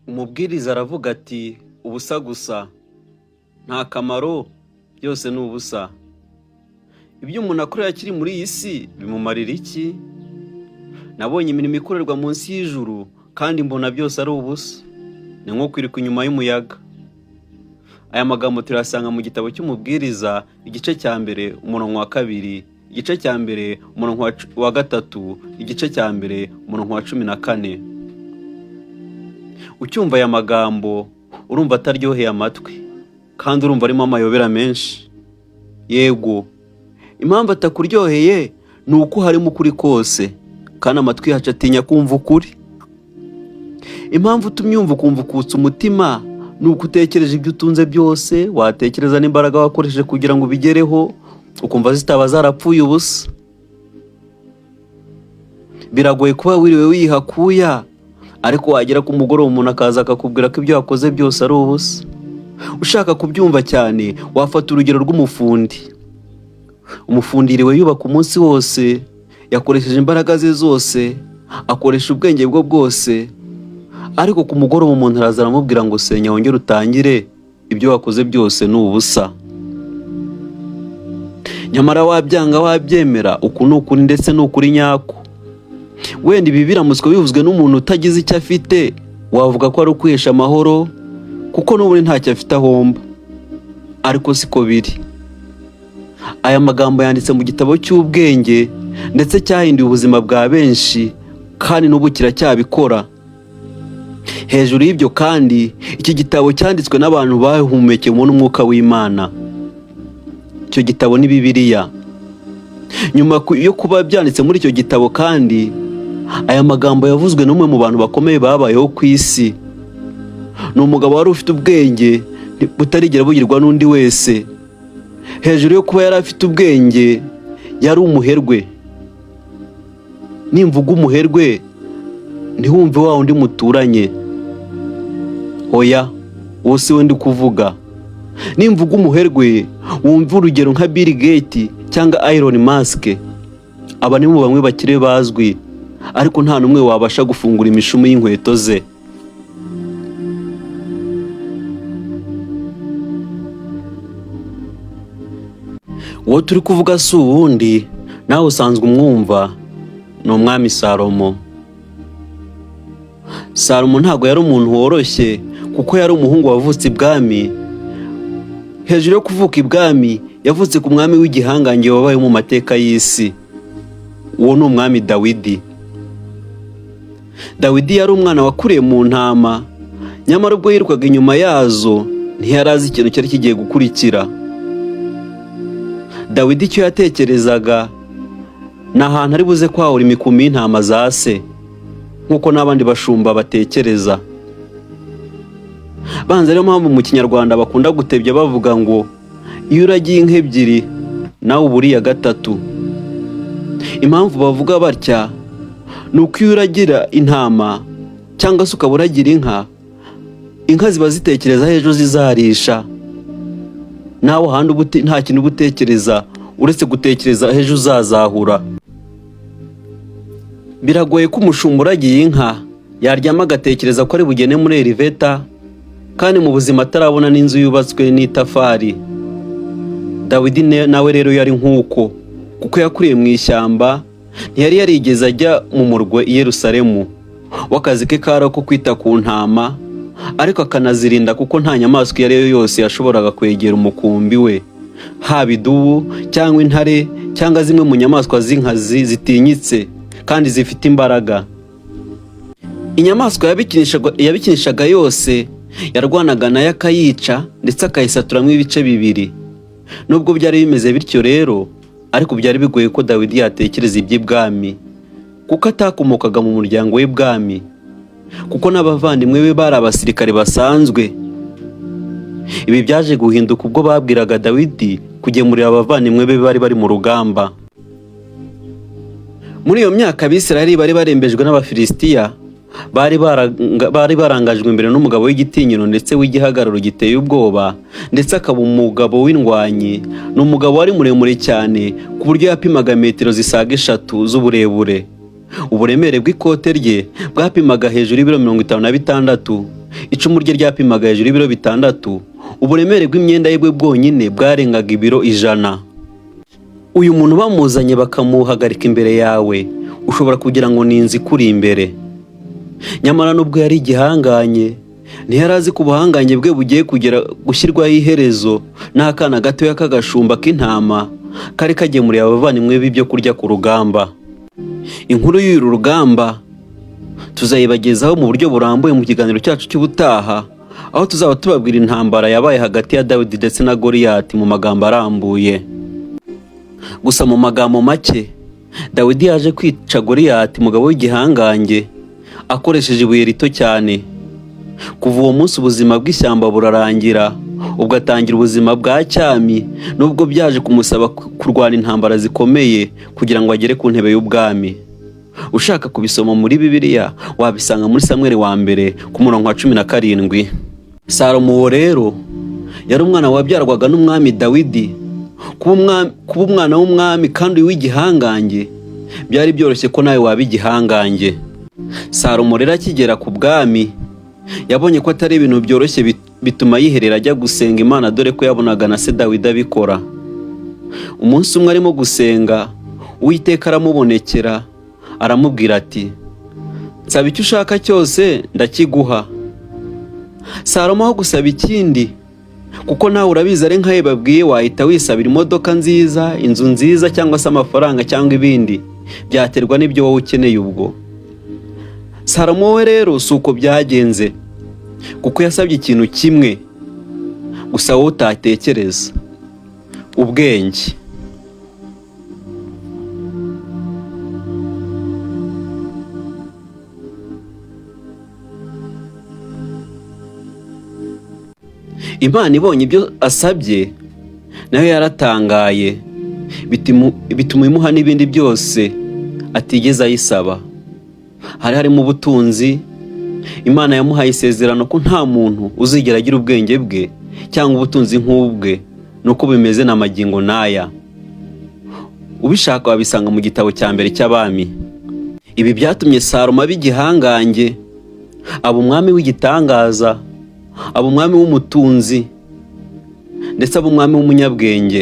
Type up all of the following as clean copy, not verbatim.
Umubwiriza aravuga ati ubusa gusa, nta kamaro, byose ni ubusa. Ibyo umuntu akorera akiri muri iyi si bimumarira iki? Nabonye imirimo ikorerwa munsi y'ijuru kandi mbona byose ari ubusa, ni nko kwiruka inyuma y'umuyaga. Aya magambo turayasanga mu gitabo cy'Umubwiriza, igice cya mbere umurongo wa kabiri, igice cya mbere umurongo wa gatatu, igice cya mbere umurongo wa 14. Ucyumva aya magambo urumva ataryoheye amatwi, kandi urumva arimo amayobera menshi. Yego, impamvu atakuryoheye ni uko harimo ukuri kose, kandi amatwi yacu atinya kumva ukuri. Impamvu utumye wumva ukumva ukutse umutima ni uko utekereje ibyo utunze byose, watekereza n'imbaraga wakoresheje kugira ngo ubigereho, ukumva zitaba zarapfuye ubusa. Biragoye kuba wiriwe wiha kuya, ariko wagera ku mugoroba umuntu akaza akakubwira ko ibyo wakoze byose ari ubusa. Ushaka kubyumva cyane wafata urugero rw'umufundi. Umufundi yiriwe yubaka umunsi wose, yakoresheje imbaraga ze zose, akoresha ubwenge bwe bwose, ariko ku mugoroba umuntu araza aramubwira ngo senya wongere utangire, ibyo wakoze byose ni ubusa. Nyamara wabyanga wabyemera, uku ni ukuri ndetse ni ukuri nyako. Wenda ibi biramutswe bivuzwe n'umuntu utagize icyo afite, wavuga ko ari ukwihesha amahoro, kuko n'ubundi ntacyo afite ahomba, ariko siko biri. Aya magambo yanditse mu gitabo cy'ubwenge ndetse cyahinduye ubuzima bwa benshi, kandi n'ubu kiracyabikora. Hejuru y'ibyo kandi, iki gitabo cyanditswe n'abantu bahumekewemo n'umwuka w'Imana. Icyo gitabo ni Bibiliya. Nyuma yo kuba byanditse muri icyo gitabo kandi, aya magambo yavuzwe n'umwe mu bantu bakomeye babayeho ku isi. Ni umugabo wari ufite ubwenge butarigera bugirwa n'undi wese. Hejuru yo kuba yari afite ubwenge, yari umuherwe. Nimvuga umuherwe, ntiwumve wa wundi muturanye. Oya, uwo si we ndi kuvuga. Nimvuga umuherwe, wumve urugero nka Bill Gates cyangwa Elon Musk. Aba ni mu bamwe bakire bazwi, ariko nta n'umwe wabasha gufungura imishumi y'inkweto ze. Uwo turi kuvuga si uwundi, nawe usanzwe umwumva, ni umwami Salomo. Salomo ntabwo yari umuntu woroshye, kuko yari umuhungu wavutse ibwami. Hejuru yo kuvuka ibwami, yavutse ku mwami w'igihangange wabaye mu mateka y'isi. Uwo ni umwami Dawidi. Dawidi yari umwana wakuriye mu ntama, nyamara ubwo yirukaga inyuma yazo ntiyari azi ikintu cyari kigiye gukurikira. Dawidi icyo yatekerezaga ni ahantu ari buze kwahura imikumbi y'intama za se, nk'uko n'abandi bashumba batekereza. Banza ariyo mpamvu mu Kinyarwanda bakunda gutebya bavuga ngo iyo uragiye inka ebyiri nawe uba uriya gatatu. Impamvu bavuga batya ni uko iyo uragira intama cyangwa se ukaba uragira inka, inka ziba zitekereza aho ejo zizarisha, nawe ahandi nta kintu uba utekereza uretse gutekereza aho ejo uzazahura. Biragoye ko umushumba uragiye inka yaryama agatekereza ko ari bugende muri elevator, kandi mu buzima atarabona n'inzu yubatswe n'itafari. Dawidi nawe rero yari nk'uko, kuko yakuriye mu ishyamba, ntiyari yarigeze ajya mu murwa i Yerusalemu. We akazi ke kari ako kwita ku ntama, ariko akanazirinda kuko nta nyamaswa iyo ari yo yose yashoboraga kwegera umukumbi we, haba idubu cyangwa intare cyangwa zimwe mu nyamaswa z'inkazi zitinyitse kandi zifite imbaraga. Inyamaswa yabikinishaga yose yarwanaga nayo akayica, ndetse akayisaturamo ibice bibiri. Nubwo byari bimeze bityo rero, ariko byari bigoye ko Dawidi yatekereza iby'ibwami, kuko atakomokaga mu muryango w'ibwami, kuko n'abavandimwe be bari abasirikare basanzwe. Ibi byaje guhinduka ubwo babwiraga Dawidi kugemurira abavandimwe be bari bari mu rugamba. Muri iyo myaka Abisirayeli bari barembejwe n'Abafilisitiya, Bari barangajwe imbere n'umugabo w'igitinyiro ndetse w'igihagararo giteye ubwoba, ndetse akaba umugabo w'indwanyi. Ni umugabo wari muremure cyane ku buryo yapimaga metero zisaga 3 z'uburebure. Uburemere bw'ikote rye bwapimaga hejuru y'ibiro 56, icumu rye ryapimaga hejuru y'ibiro 6, uburemere bw'imyenda ye bwe bwonyine bwarengaga ibiro 100. Uyu muntu bamuzanye bakamuhagarika imbere yawe, ushobora kugira ngo ni inzu ikuri imbere. Nyamara nubwo yari igihanganye, ntiyari azi ko ubuhangange bwe bugiye kugera gushyirwaho iherezo n'akana gatoya k'agashumba k'intama kari kagemuriye abavandimwe b'ibyo kurya ku rugamba. Inkuru y'uru rugamba tuzayibagezaho mu buryo burambuye mu kiganiro cyacu cy'ubutaha, aho tuzaba tubabwira intambara yabaye hagati ya Dawidi ndetse na Goliyati mu magambo arambuye. Gusa mu magambo make, Dawidi yaje kwica Goliyati, umugabo w'igihangange, akoresheje ibuye rito cyane. Kuva uwo munsi ubuzima bw'ishyamba burarangira, ubwo atangira ubuzima bwa cyami, nubwo byaje kumusaba kurwana intambara zikomeye kugira ngo agere ku ntebe y'ubwami. Ushaka kubisoma muri Bibiliya wabisanga muri Samweli wa mbere ku murongo wa 17. Salomo uwo rero yari umwana wabyarwaga n'umwami Dawidi. Kuba umwana w'umwami kandi w'igihangange byari byoroshye ko nawe waba igihangange. Salomo rero akigera ku bwami yabonye ko atari ibintu byoroshye, bituma yiherera ajya gusenga Imana, dore ko yabonaga na se Dawidi abikora. Umunsi umwe arimo gusenga, Uwiteka aramubonekera aramubwira ati: "Nsaba icyo ushaka cyose ndakiguha." Salomo aho gusaba ikindi, kuko nawe urabizi ari nkayo babwiye, wahita wisabira imodoka nziza, inzu nziza, cyangwa se amafaranga cyangwa ibindi, byaterwa n'ibyo wowe ukeneye ubwo. Salomo we rero si uko byagenze, kuko yasabye ikintu kimwe gusa wowe utatekereza: ubwenge. Imana ibonye ibyo asabye nayo yaratangaye, bituma imuha n'ibindi byose atigeze ayisaba. Hari harimo ubutunzi. Imana yamuhaye isezerano ko nta muntu uzigera agira ubwenge bwe cyangwa ubutunzi nk'ubwe, nuko bimeze na magingo n'aya. Ubishaka wabisanga mu gitabo cya mbere cy'Abami. Ibi byatumye Salomo aba igihangange, aba umwami w'igitangaza, aba umwami w'umutunzi, ndetse aba umwami w'umunyabwenge.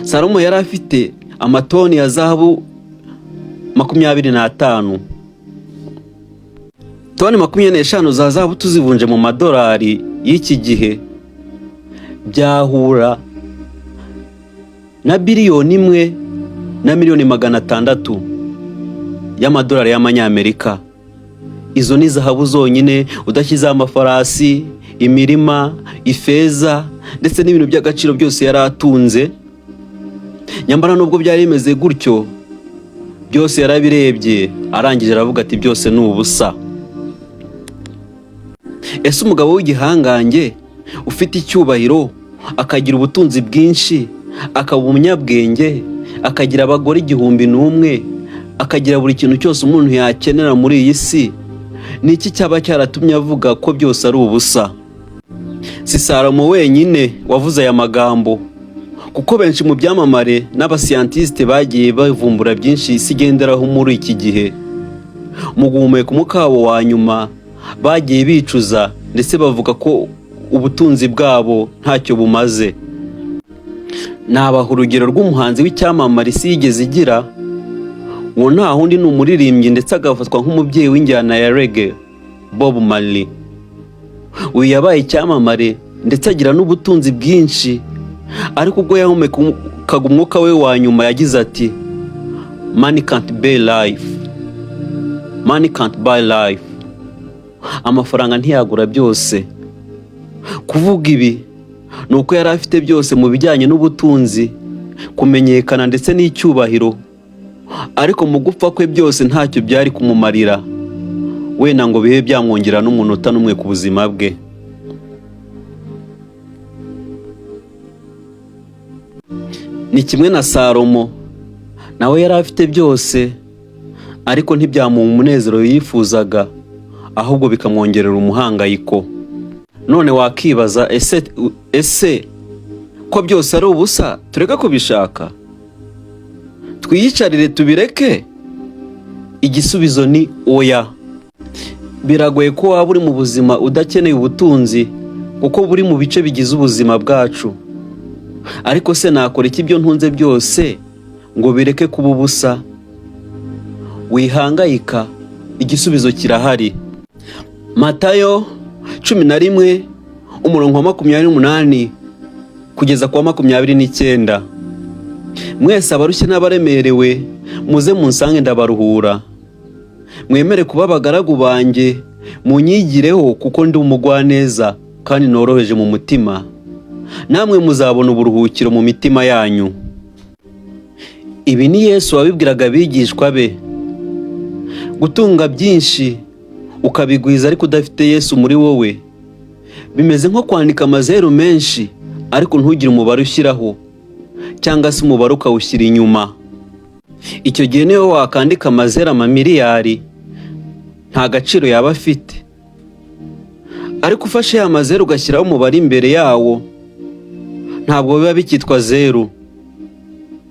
Salomo yari afite amatoni ya zahabu 25. Toni 25 za zahabu tuzivunje mu madolari y'iki gihe byahura na 1,6 biliyoni y'amadolari y'amanyamerika. Izo ni zahabu zonyine, udashyizeho amafarasi, imirima, ifeza ndetse n'ibintu by'agaciro byose yari atunze. Nyamara nubwo byari bimeze gutyo, byose yarabirebye arangije aravuga ati: "Byose ni ubusa." Ese umugabo w'igihangange ufite icyubahiro, akagira ubutunzi bwinshi, akaba umunyabwenge, akagira abagore 1001, akagira buri kintu cyose umuntu yakenera muri iyi si, ni iki cyaba cyaratumye avuga ko byose ari ubusa? Si Salomo wenyine wavuze aya magambo, kuko benshi mu byamamare n'abasiyantisite bagiye bavumbura byinshi isi igenderaho muri iki gihe, mu guhumeka umwuka wabo wa nyuma bagiye bicuza ndetse bavuga ko ubutunzi bwabo ntacyo bumaze. Nabaha urugero rw'umuhanzi w'icyamamare isi yigeze igira. Uwo nta wundi, ni umuririmbyi ndetse agafatwa nk'umubyeyi w'injyana ya reggae, Bob Marley. Uyu yabaye icyamamare ndetse agira n'ubutunzi bwinshi, ariko ubwo yahumekaga umwuka we wa nyuma yagize ati: "Money can't buy life, money can't buy life." Amafaranga ntiyagura byose. Kuvuga ibi ni uko yari afite byose mu bijyanye n'ubutunzi, kumenyekana ndetse n'icyubahiro, ariko mu gupfa kwe byose ntacyo byari kumumarira, wenda ngo bibe byamwongera n'umunota n'umwe ku buzima bwe. Ni kimwe na Salomo, nawe yari afite byose, Ariko ntibyamuha umunezero yifuzaga, ahubwo bikamwongerera umuhangayiko. None wakibaza, ese ko byose ari ubusa, tureke kubishaka, twiyicarire tubireke? Igisubizo ni oya. Biragoye ko waba uri mu buzima udakeneye ubutunzi, kuko buri mu bice bigize ubuzima bwacu. Ariko se nakora iki ibyo ntunze byose ngo bireke kuba ubusa? Wihangayika, igisubizo kirahari. Matayo 11, umurongo wa 28 kugeza ku wa 29: "Mwese abarushye n'abaremerewe, muze munsange, ndabaruhura. Mwemere kuba abagaragu banjye, munyigireho, kuko ndi umugwaneza kandi noroheje mu mutima, namwe muzabona uburuhukiro mu mitima yanyu." Ibi ni Yesu wabibwiraga abigishwa be. Gutunga byinshi ukabigwiza ariko udafite Yesu muri wowe, bimeze nko kwandika amazeru menshi ariko ntugire umubare ushyiraho, cyangwa se umubare ukawushyira inyuma. Icyo gihe niyo wakandika amazeru amamiliyari, nta gaciro yaba afite. Ariko ufashe ya mazeru ugashyiraho umubare imbere yawo, ntabwo biba bikitwa zeru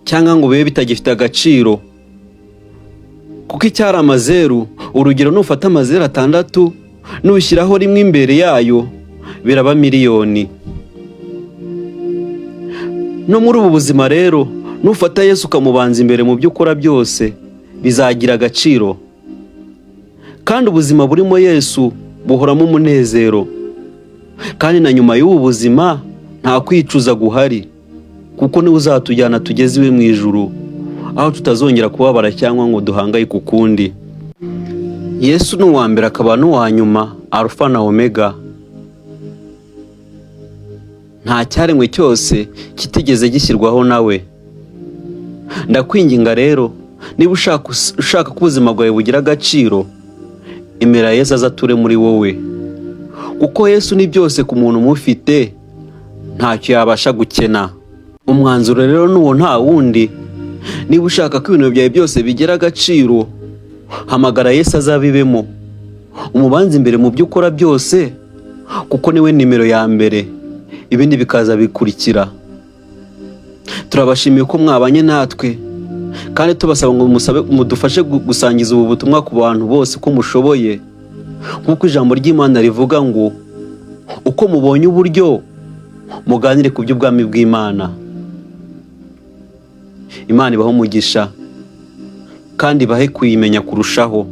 cyangwa ngo bibe bitagifite agaciro, kuko icyari amazeru, urugero nufata amazeru atandatu nushyiraho rimwe imbere yayo, biraba miliyoni. No muri ubu buzima rero, nufata Yesu ukamubanza imbere mu byo ukora byose, bizagira agaciro. Kandi ubuzima burimo Yesu buhoramo umunezero, kandi na nyuma y'ubu buzima nta kwicuza guhari, kuko niwe uzatujyana tugeze iwe mu ijuru, aho tutazongera kubabara cyangwa ngo duhangayike ukundi. Yesu ni uwa mbere akaba n'uwa nyuma, Alufa na Omega. Nta cyaremwe cyose kitigeze gishyirwaho nawe. Ndakwinginga rero, niba ushaka ko ubuzima bwawe bugira agaciro, emera Yesu aze ature muri wowe, kuko Yesu ni byose ku muntu umufite, ntacyo yabasha gukena. Umwanzuro rero ni uwo, nta wundi. Niba ushaka ko ibintu byawe byose bigira agaciro, hamagara Yesu azabibemo, umubanze imbere mu byo ukora byose, kuko niwe nimero ya mbere, ibindi bikaza bikurikira. Turabashimiye ko mwabanye natwe, kandi tubasaba ngo musabe mudufashe gusangiza ubu butumwa ku bantu bose uko mushoboye, nk'uko ijambo ry'Imana rivuga ngo uko mubonye uburyo muganire ku by'ubwami bw'Imana. Imana ibahe umugisha kandi ibahe kuyimenya kurushaho.